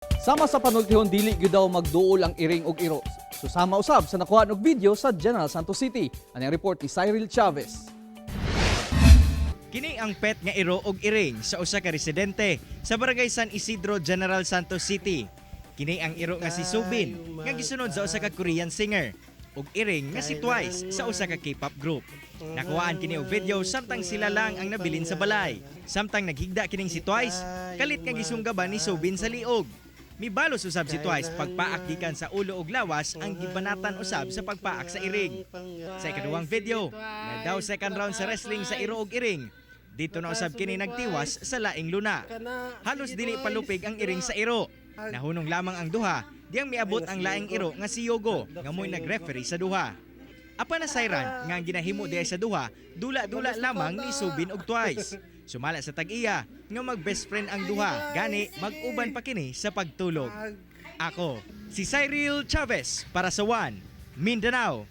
Sama sa panultihon, dili gyud daw magduol ang iring og iro. Susama usab sa nakuha og video sa General Santos City. Ani ang report ni Cyril Chavez. Kini ang pet nga iro og iring sa usa ka residente sa Barangay San Isidro, General Santos City. Kini ang iro nga si Soobin nga gisunod sa usa ka Korean singer ug iring nga si Twice sa usa ka K-pop group. Nakuhaan kini og video samtang sila lang ang nabilin sa balay. Samtang naghigda kining si Twice, kalit nga gisunggaban ni Soobin sa liog. Mibalos usab si Twice pagpaak gikan sa ulo ug lawas ang gibanatan usab sa pagpaak sa iring. Sa ikaduhang video, na daw second round sa wrestling sa iro og iring. Dito na usab kini nagtiwas sa laing luna. Halos dili palupig ang iring sa iro. Nahunong lamang ang duha, diyang miabot ang laing iro nga si Yogo nga mo'y nagreferee sa duha. Apan nasayran nga ang ginahimo diay sa duha, dula-dula lamang ni Soobin og Twice. Sumala sa tag-iya nga mag best friend ang duha, gani mag-uban pa kini sa pagtulog. Ako, si Cyril Chavez para sa One Mindanao.